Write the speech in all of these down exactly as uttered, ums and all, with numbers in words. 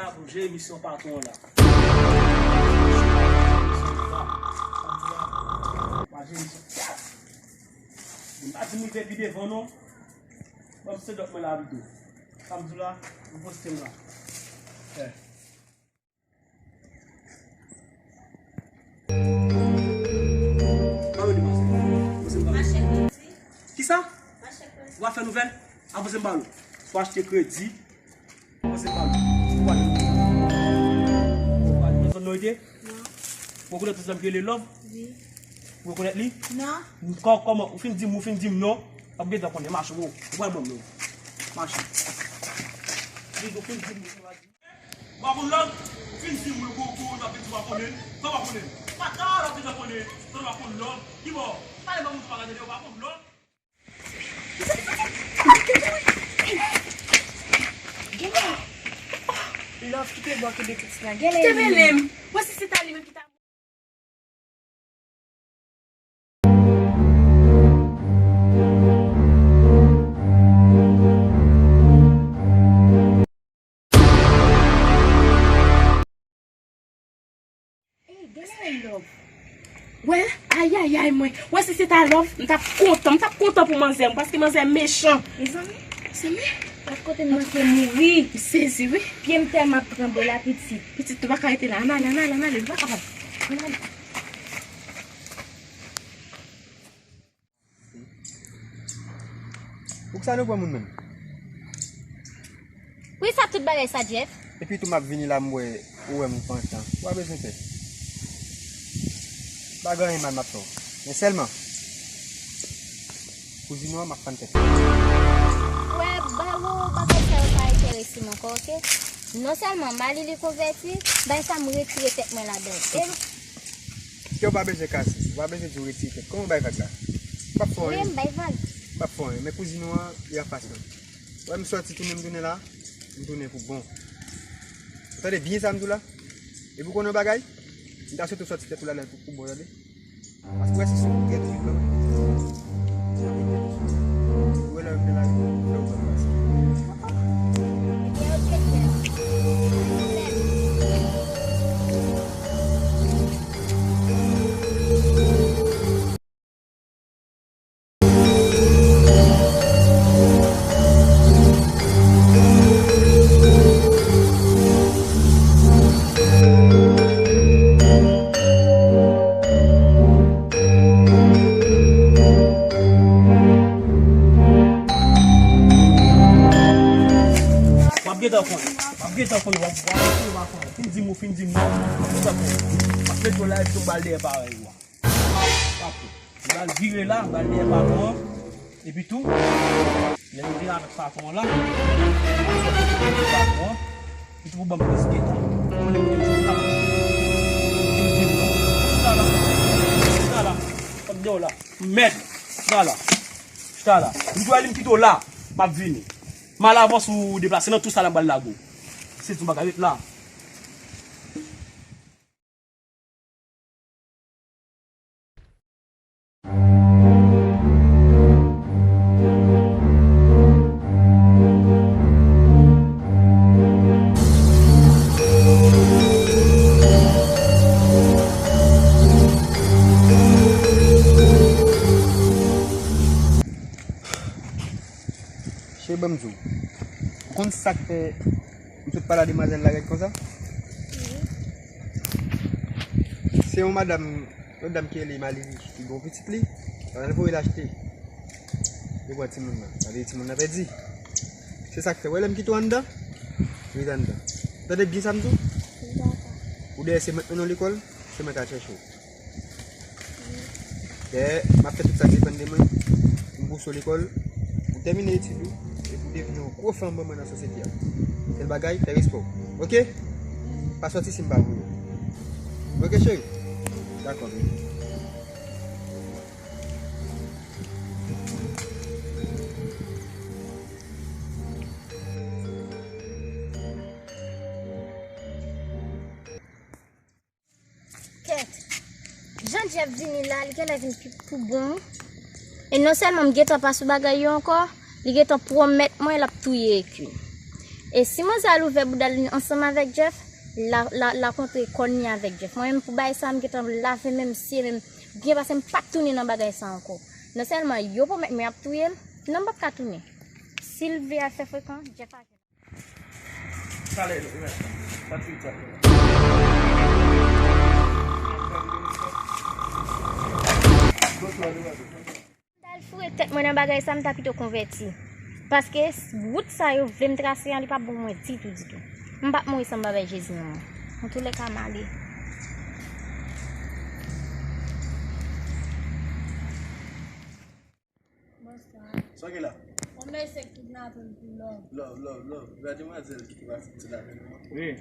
Pou jere misyon patwon an la. M pa jere misyon. M pa di m rive pi devan non. Ban m se dòt mwen la pito. Sa m di w la, m poste m la. Eh. Mache kredi. Kisa? Mache kredi. W ap fè nouvèl? Avanse m ba nou. Fò achte kredi. Avanse m ba nou. Ou pa nan zòn nou rete? Non. Ou rekonèt yon zòn ki rele Love? Wi. Ou rekonèt li? Non. Kò-, kòman? Ou fin di m, ou fin di m non. W ap gentan konnen. Mache, ou, ou pral ban m non. Mache. Ou fin di m, ou pa di. Ou pa konn lòd? Ou fin di mwen gwo gwo, w ap vin di w pa konnen l. Sa w pa konnen l. Pata w ap vin di w pa konnen l. Sa w pa konn lòd. Ki bò? Pale ban m, ou pa gade, ou pa konn lòd. Love kite bò, kite pitit la. Genlè li menm. Mwen si se ta li menm ki ta Ey, genlè Love. Wè, ayayay mwen. Wè si se ta Love, m t ap kontan, m t ap kontan pou manzè m, paske manzè mechan. Mezanmi, mezanmi. Ak kote m manke mouri. M sezi wi. Pye m tèlman ap tranble la pitit. Pitit, nou pa ka rete la. Ann ale, ann ale, ann ale, nou pa kapab. Ann ale. Poukisa nou pran moun menm? Poukisa tout bagay sa, Jeff? Epi tou m ap vini la, m wè ou wè m pantan. Ou pa bezwen pè. Pa gen anyen mal m ap fè w. Men sèlman, kouzin ou an, m ap fann tèt li. Wè, ba yo bagay sa yo pa enterese m ankò, oke? Non sèlman Malili konvèti, bay sa m retire tèt mwen ladan l. E Kè w pa bezwen kase, ou pa bezwen di w retire tèt. Kòman w bay vag la? M p ap fè w anyen. Wi, m bay vag. M p ap fè w anyen. Men kouzin ou an, li anfas mwen. Wè m sòti tounen, m tounen la, m tounen pou bon. Ou tande byen sa m di w la? Epi w konnen yon bagay? M ta swete w sòti tèt ou ladan l pou, pou bon, tande? Paske w wè se sou ou gen tout la. Ou wè lè yo vin la, yo vin la. W ap gentan konn, w ap gentan konn, w ap, w ap konn, w ap konn. Fin di m, ou fin di m non, w ap gentan konn. M ap mete w la, epi tou m pral dèyè parèy ou a. Papi, m pral vire la, m pral dèyè patwon an. Epi tou, lè m vin avèk patwon an la, m ap fè kote patwon an. Epi tou pou ban m plis geta. Ou konnen m te di w la. Vin di m non. Chita la. Chita la. Sa m di w la. Mèd. Chita la. Chita la. M di w li m kite w la. M ap vini. M al avan si w deplase nan tou sa la m pral lage w. Se yon bagay ret la. Cheri, ban m di w. Ou konn sa k fè m sot pale a demwazèl la rèd konsa? Se yon madanm, yon dam ki rele Malili, ki gen yon pitit li, l al voye l achte. Yo pran timoun nan. Sa vle di timoun nan pèdi. Se sa k fè, w wè lè m kite w anndan, rete anndan. Tande byen sa m di w? Ou dèyè se mwen k mennen w lekòl, se mwen k al chèche w. Dayè, m ap fè tout sa k depann de mwen pou m pouse w lekòl, pou w tèmine etid ou, epi w devni yon gwo fanm ban mwen nan sosyete a. Sèl bagay, fè respè w. Oke? Pa sòti si m pa voye w. Oke, cheri? Dakò, baby. Kèt. Jan Jeff vini la, li genlè vin pi pou bon. E non sèlman m gentan pa sou bagay yo ankò, li gentan pwomèt mwen l ap touye Ekil. E si manzè al ouvè bouda l ansanm avèk Jeff, la, la, la kontre kòn li avèk Jeff. Mwen menm pou bagay sa, m gentan lave men m, siye men m, byen pase m pa t tounen nan bagay sa ankò. Non sèlman yo pwomèt mwen y ap touye l, non m p ap ka tounen. Si l vle al fè frekan, Jeff a jwenn. Talè, pa touye sa. Bonjou, Adoradò. M t al foure tèt mwen nan bagay sa, m ta pito konvèti. Paske wout sa yo vle m trase an, li p ap bon mwen ditou, ditou. M p ap mouri san m pa bay Jezi nan mwen. Antoulèka, m ale. Bonswa. Sa w gen la? Yon mesye k kidnape m pou love. Love, love, love. Gade demwazèl ki te pase ti la menm. Wi.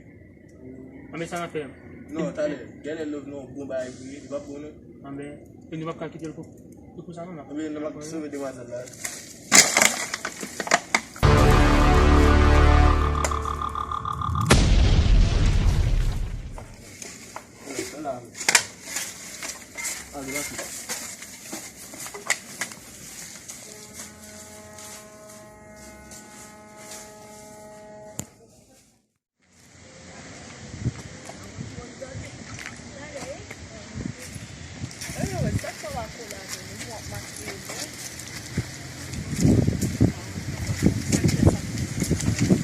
Anben sa n ap fè? Non, talè. Genlè love nan yon bon bagay pou li, li p ap bon non. Anben, e nou p ap ka kite l pou, pou, pou sa non, non. Anben, nou p ap sove demwazèl la. Ala, ala.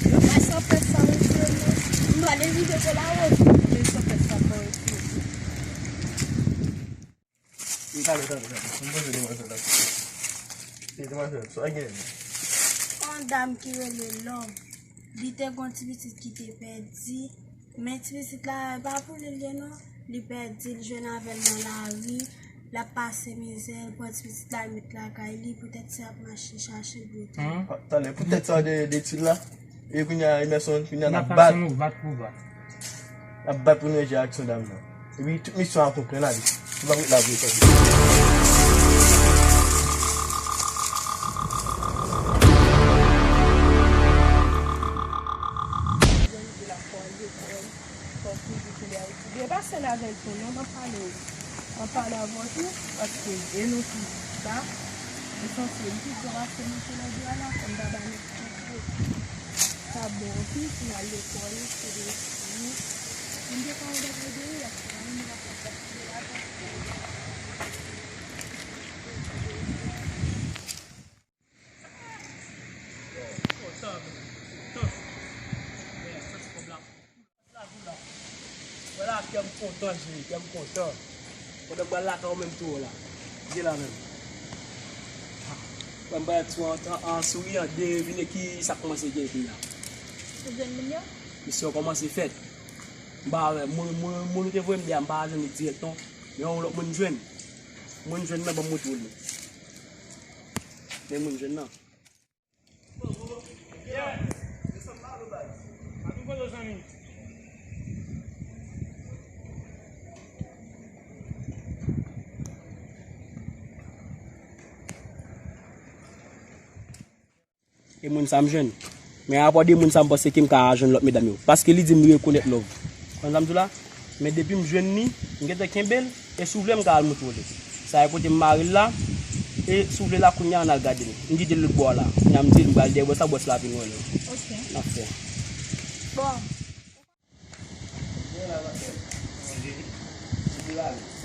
Yo fè sanpèt sa, mesye, non. M pral evite pou la wòch, men sanpèt sa pa wè. Wi, talè, talè, talè. M poze demwazèl la. E demwazèl, sa w gen? Yon dam ki rele Love. Li te gon ti pitit ki te pèdi. Men ti pitit la, e pa pou li l ye non. Li pèdi, l jwenn avè l nan lari. L ap pase mizè, l pran ti pitit la, l met lakay li. Poutèt sa, y ap mache chache l pou l. Hmm. Ah, talè, poutèt sa de, de etid la. E kounye a, Emerson, kounye a n ap bat. N ap bat pou bat. N ap bat pou nou enje ak son dam nan. Epi tout misyon an konprann ale. Nou p ap ret la vre, tande. Jèn ki la fò lekòl, fò toujou kenbe Ayiti. Byen pase l avè l tou, non, m ap pale, m ap pale avè w tou, paske e nou ki la, esansyèl, m pi byen pase nou sou lòd yo a la, fò m ta ba nou. Sa bon anpil pou n al lekòl, se de espri. Moun te ka yon bagay deri, y ap travay, moun ap fè sa ki de la. Wè la, kè m kontan, cheri, kè m kontan. Pandan m pral lakay ou menm tou la. Vye la menm. Wè m parèt sou an, an, an souri an, devine ki sa k kòmanse gen kounye a. Ou jwenn moun yo? Misyon kòmanse fèt. M pa wè, moun, moun, moun ou te voye m dèyè, m pa jwenn li dirèk non. Men yon lòt moun m jwenn. Moun m jwenn nan, ban m montre w li. Men moun m jwenn nan. E moun sa m jwenn. Men apre de moun sa m panse ke m ka jwenn lòt medam yo. Paske li di m li rekonèt Love. Konn sa m di w la? Men depi m jwenn li, m gentan kenbe l, e si w vle m ka al montre w li. Sa e kote m mare l la, e si w vle la kounye a ann al gade l. M kite l lòt bò a la. Kounye a m di l m pral dèyè bòs la, bòs la vin wè l. Ok. N ap fè. Bon.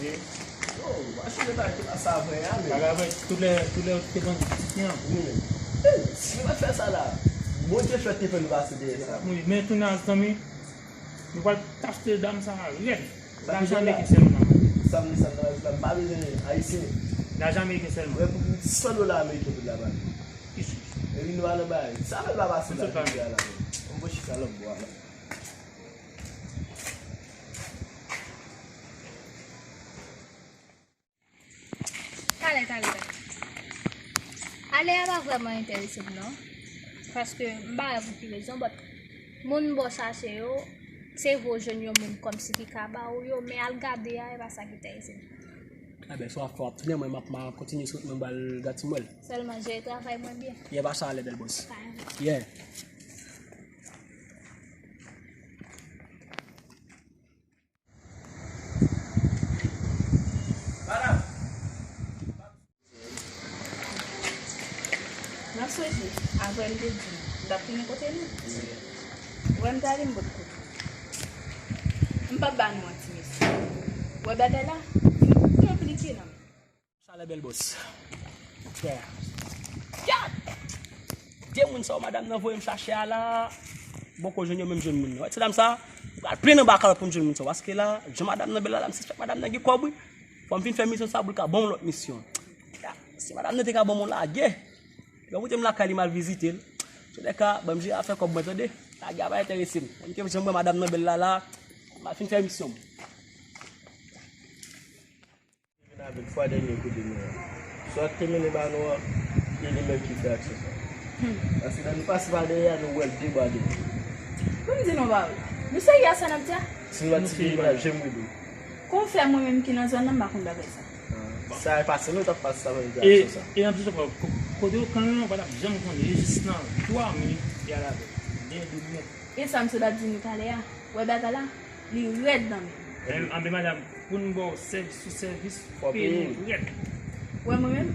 Wi. Yo, machin yo ta te pase avè a, men. Bagay vre, tout lè, tout lè yo te pran ti an. Wi, men. Ey, si yo pa t fè sa la, Bondye fè te fè nou pase dèyè sa. Wi, men tounen a zanmi. Nou pral tache dam sa a rèd. Lajan ameriken sèlman. Sa m di sa nan rèv la, m pa bezwen ayisyen. Lajan ameriken sèlman. Mwen pou san dola ameriken pou l la ba nou. Epi nou al nan bagay. Sa fè l pa pase la, jodi a la. M pran chita lòt bò a la. Talè, talè, talè. Ale a pa vrèman enterese m non. Paske m pa wè pou ki rezon, but moun m bò chache yo, se vre w jwenn yon moun kòmsi ki ka ba ou yo, men al gade a, e pa sa ki enterese m. Enben, sa w ap fè, w ap tounen, mwen m ap, m ap kontinye sou wout mwen, m pral gad si m wè l. Sèlman jere travay mwen byen. Yeah, pa sa ale, bèl bòs. Pa ale. Yeah. Madanm! M ap sonje, apre m te di w, m t ap tounen kote nou. Ou wè m t ale m pot kote. M p ap ba nou manti, mesye. Ou wè bagay la? Li konplike nan men. Chalè bèl bòs. Yeah. Gad! De moun sa yo madanm nan voye m chache a la. Bon, ko jwenn yo, menm jwenn moun nan. Wè ti dam sa, m pral plen anba kalòt pou m jwenn moun sa yo. Paske la, jan madanm nan bèl la, la, m sispèk madanm nan gen kòb, wi. Fò m fin fè misyon sa pou l ka ban m lòt misyon. Ya, si madanm nan te ka ban m yon lagè, lè w koute m lakay li, m al vizite l. Antouka, ban m jere afè kòb mwen, tande. Lagè a pa enterese m. Menm ke jan m wè madanm nan bèl la, la, m al fin fè misyon m. Vin avèk fwa dènye kote nou an. Sa w te mennen ba nou an, e li menm ki fè aksyon sa. Paske lè nou pase pa dèyè a, nou wè l debwade. Pou m di nou bagay, nou serye a sa n ap di a? Si nou pa ti veye, n ap janm rele w. Kon fè mwen menm ki nan zòn nan, m pa konn bagay sa. Ah, sa e pase nou t ap pase sa menm ki aksyon sa. E n ap di sa, ko-, kote yo kanmen an, pa t ap janm konnen, e jis nan twa minit, y al avè l. Gen de minit. E sa misye t ap di nou talè a. Wè bagay la, li rèd nan men nou. Anben, anben, madanm, pou n ba w sèvis sou sèvis, fò peye nou rèd. Wè mwen menm,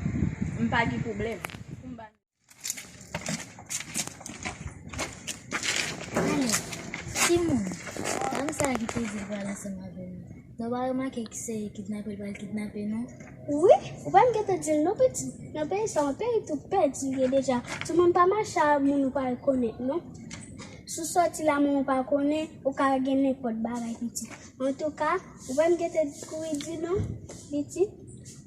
m pa gen pwoblèm. Pou m ba nou. Alò, timoun, dam sa a ki te di l pral ansanm avè nou, nou pa remake ki se kidnapè l pral kidnape nou? Wi, ou pa m gentan di l non, piti. Nan peyi sa, yon peyi tou pèdi li ye deja. Timoun pa mache a moun ou pa rekonèt non. Si w sòti la, moun ou pa konnen, ou ka gen nenpòt bagay, pitit. Antouka, ou pa m gentan kouri di non, pitit.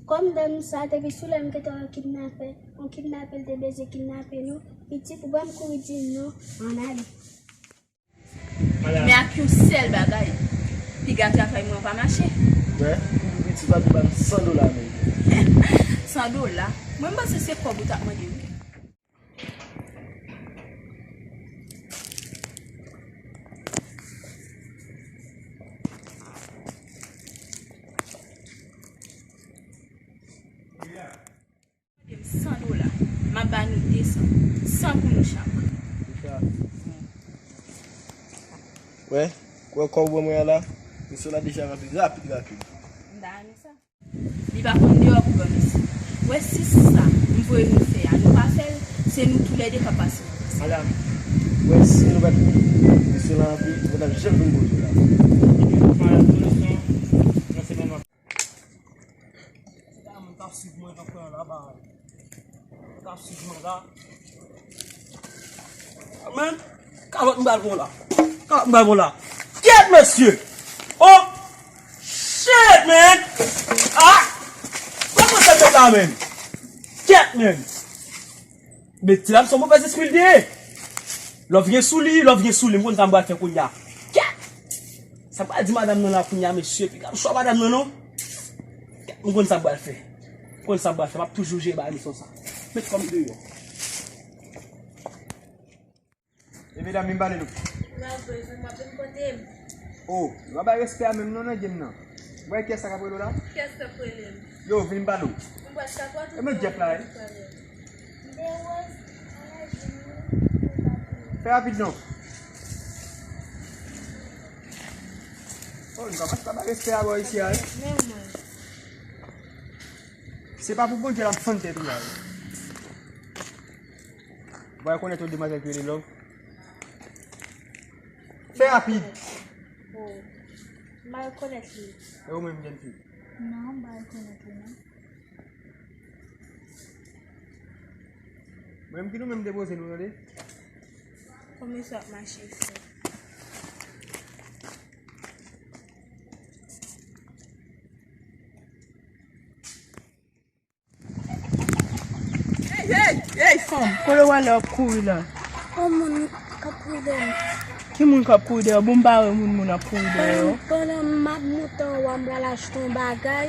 Kòm dam sa te gen sou lè m gentan wè yon kidnapè, yon kidnapè l te bezwen kidnape nou, pitit, ou pa m kouri di non, ann ale. Men ak yon sèl bagay, piga travay mwen pa mache. Wè, pou pi piti pa di ban m san dola menm. San dola? Mwen m panse se kòb ou t ap mande wi. Mande m san dola, m ap ba nou de san, san pou nou chak. Wè, wè kòb ou ban mwen an la, misyon la deja ranpli rapid, rapid. M ta renmen sa. Li pa konn deyò pou granmesi. Wè si sa m voye nou fè a, nou pa fè l, se nou toulède k ap pase nan prizon. Madanm, wè si nou pa t misyon la ranpli, nou pa t ap janm vin kote w la. Epi nou pa nan solisyon nan semèn nan. Moun k ap swiv mwen nan kwen an laba. Moun k ap swiv mwen la. Men, kalòt m pral pran la. Kalòt m pral pran la. Kyèt, mesye! Oh! Shit, man! Ah! Kòman sa fèt la, man? Kyèt, man! Beti la, m se yon move zespri l te ye. Love gen sou li, love gen sou li, m konn sa m pral fè kounye a. Kyèt! Sa m pral di madanm nan la kounye a, mesye, piga m cho madanm nan non. Kyèt, m konn sa m pral fè. M konn sa m pral fè, m ap toujou jere bagay misyon sa. Met kò m deyò. E medam, vin pale nou. Ou pa bezwen m, w ap vin kote m. Oh, nou pa bay respè a menm non nan game nan. Ou wè kiyès sa k ap rele w la? Kiyès k ap rele m? Yo, vin pale w. M prèske a twa tout. E men Jeff la, wi. Fè rapid non. Oh, nou pa, pa bay respè a bò isi a, wi. Men mwen. Se pa pou Bondye l ap fann tèt ou la, wi. Ou pa rekonèt yon demwazèl ki rele Love? Fè rapid. Oh, m pa rekonèt li. E ou menm, jèn fi? Non, m pa rekonèt li, non. Mwen menm ki nou menm depoze nou, tande? Kòman sa ap mache, frè? Hey, hey, hey, fanm, kote w ale w ap kouri la? Yon moun k ap kouri dèyè m. Ki moun k ap kouri dèyè w? Bon, m pa wè moun, moun ap kouri dèyè w. Pandan, pandan m ap monte anwo a, m pral achte yon bagay,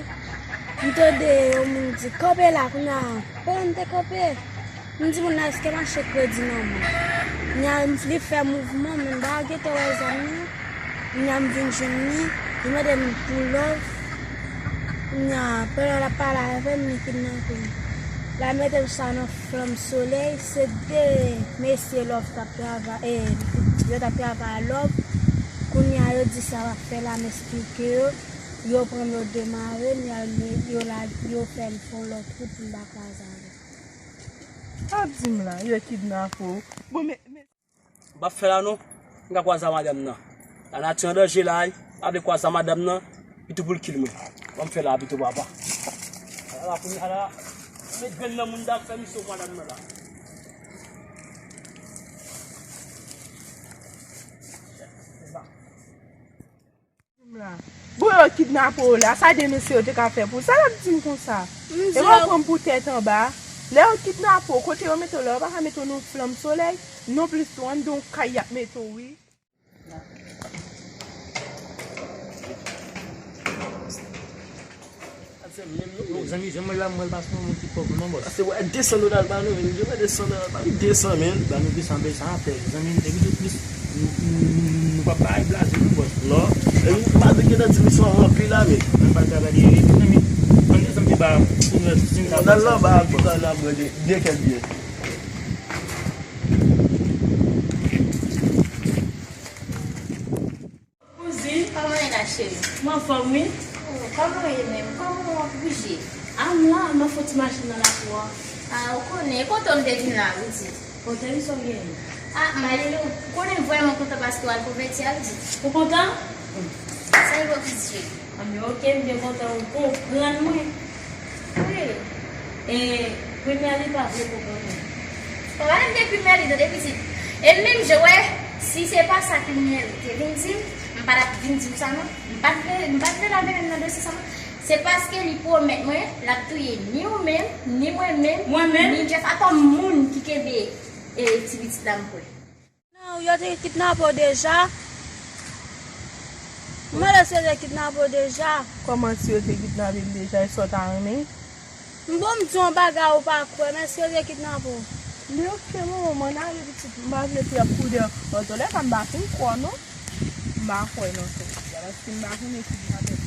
m tande yon moun di, "Kanpe la," kounye a, pandan m te kanpe, m di moun nan, "Èske m achte kredi nan men w?" Kounye a, li fè mouvman, men m pa gentan wè zòn nan. Kounye a m vin jwenn li, li mande m pou Love. Kounye a, pandan l ap pale avè m, li kidnape m. L al mete m chita nan flanm solèy, se de mesye Love t ap travay, e, yo t ap travay a Love. Kounye a, yo di sa w ap fè la, m esplike yo. Yo pran m, yo demare m, y al, yo la, yo fè m fè yon lòt wout pou m pa kwaze avè l. Ap di m la, yo kidnape w. Bon, men, men. M p ap fè la non. M ka kwaze a madanm nan. Lanati an danje la, wi. Pa vle kwaze a madanm nan. Pito pou l kill mwen. Ban m fè la pito, papa. Ala la, kounye a la. Met grenn nan moun dam fè misyon madanm nan la. Bon, yo kidnape w la, sa de mesye yo te ka fè pou w? Sa l ap di m konsa? E w ap pran m pou tèt anba. Lè yo kidnape w, kote yo mete w la, yo pa ka mete w nan yon flanm solèy, non plis tou anndan yon kay y ap mete w, wi. Zanmi, jan mwen la, mwen pase yon moun ki pòv non, bòs. Se wè desan dola l ba nou, men nou gen de san dola l ba nou, desan men. Ba nou desan, desan apèl. Zanmi, epi tou plis, nou pa bay blaze nou, bòs. Non, epi nou pa gen nan ti misyon anpil la, men. Mwen pa travay de epi zanmi, mwen desan ki ba pou nou, si nou ta. Nan lò ba, nan lò ba, byen kèk byen. Kouzin, kòman w ye la cheri? M anfòm wi. Oh, kòman w ye menm? Kòman w ap bouje? A m la, m ap fè yon ti mache nan lakou an. Ah, ou konnen, e kontan m te vin la wi di. Kontan wi sa w genyen? Ah, m ale wi, ou konnen m vrèman kontan paske w al konvèti a wi di. Ou kontan? San ipokrizi cheri. Anben oke, m byen kontan ou konprann mwen. Wi. E Primè li pa vle konprann mwen. Papa menm gen Primè li tande pitit. E menm jan wè, si se pa sa Primè li te vin di m, m pa t ap vin di w sa non. M pa t vle, m pa t vle lave men m nan dosye sa non. Se paske li pwomèt mwen l ap touye ni ou menm, ni mwen menm, mwen menm, ni Jeff, atò moun ki kenbe e ti pitit la m kwè. Non, yo te kidnape w deja. M mande si yo te kidnape w deja. Kòman si yo te kidnape m deja, e sa w ta renmen? M bon, m di w yon bagay ou pa kwè m, èske yo te kidnape w? Li oke manman, m ann ale pitit, m pa vle fè y ap kouri dèyè w. Antolèka m pa fin kwè w non. M pa kwè non sè Sofia, paske m pa konnen kidnape.